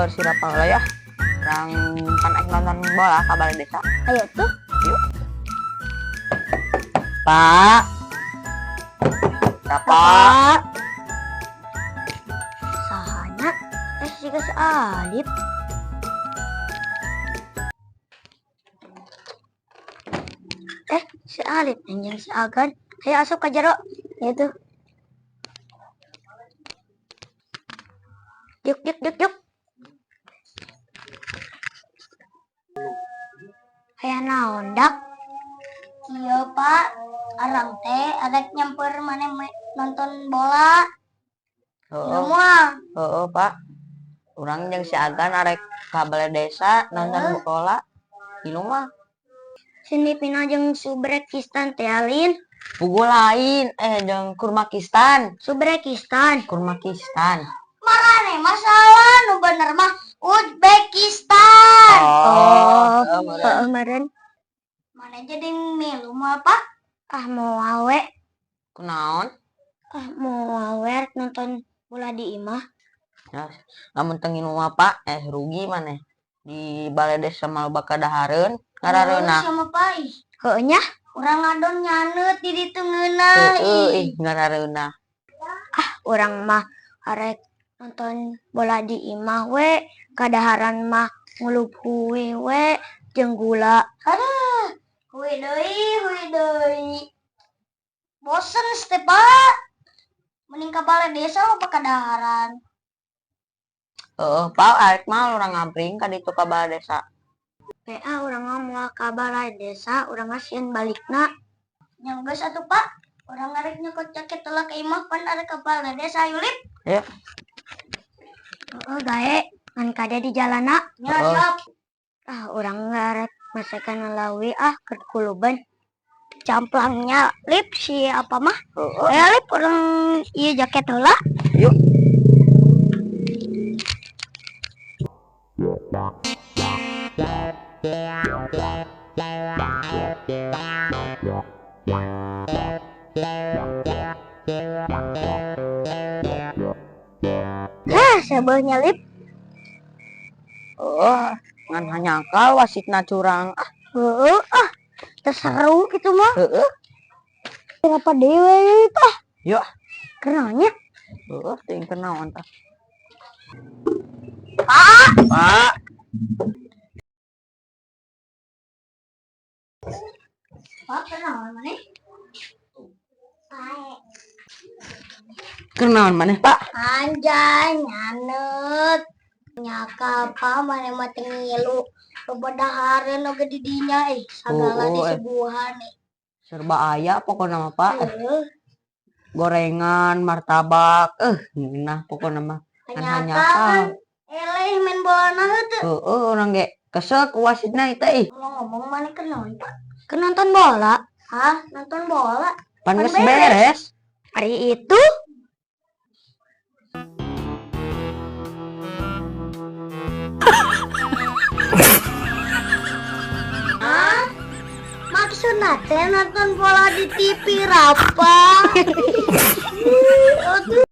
Si Rapa heula ya. Urang kan aing nonton bola ka balai desa. Ayo tuh. Yuk. Pak. Rapa. Pak. Sahana? Eh, si si Alip. Eh, si Alip anjing si Agan. Ayo asup ka jero. Ya tuh. Yuk, yuk, yuk, yuk. Aya naon dak? Iya, Pak. Arang teh arek nyamper maneh nonton bola. Heeh. Semua. Heeh, Pak. Urang jeung si Agan arek ka balai desa nonton bola. Di mah. Sini pina jeung Subrekistan teh alin. Pugu lain jeung Kurmakistan. Subrekistan. Kurmakistan. Marane masalah nu bener mah Uzbekistan. Oh, Oh, meureun. Mana jadi milu moal, Pak? Ah, moal we. Kunaon? Ah, moal we rek nonton bola di imah. Ya, lamun teu ngilu mah, Pak, rugi maneh. Di balai desa mah loba kadahareun, ngarareunah. Sama Pak ih. Heueuh nya, urang ngadon nyaneut di ditu ngeunah. Heeh, ih ngarareunah. Ah, urang mah arek nonton bola di imah we, kadaharan mah ngulub hui we jeung gula. Aduh, hui deui, hui deui. Bosen teh, Pak. Mending ka balai desa loba kadaharan. Heeh, Pak, arek mah urang ngampring ka ditu ka balai desa. PA urang mah moal ka balai desa, urang mah sieun balikna. Nya geus atuh, Pak. Urang arek nyokot jaket heula ka imah pan arek ka balai desa ayo lip. Ya. Heeh, gae ngan kade di jalanna. Nya Heeh. siap. Ah, urang ngarek masakan lawi ah keur kuluban. Camplangnya lip si apa mah? Heeh. Eh lip urang ieu jaket heula. Yuk. Hah, sebeuhnya lip. Oh, ngan hanyakal wasitna curang. Ah, Heeh, ah. Teu seru gitu mah. Heeh. Kenapa dewe tah? Yuk. Kenanya? Heeh, teuing kenaon tah. Pak, Pak, Pak kenaon maneh? Pae. Kenaon maneh, Pak? Anjay, nyaneut. Nyaka apa maneh mah teu ngilu. Loba dahareun oge di dinya ih, sagala Oh, eh. disuguhan ih. Serba aya pokona mah, Pak. Heueuh, Gorengan, martabak, ngeunah pokona mah. Ngan nyaka hanyakal. kan eleh main bolana heueuh. Heeh, urang ge kesel ku wasitna ieu teh ih. Ngomong-ngomong maneh kenaon, Pak? Keur nonton bola. Hah, nonton bola? Pan Pan geus beres. beres. Hari itu Hah? Maksudna teh nonton bola di TV Rapa. Aduh.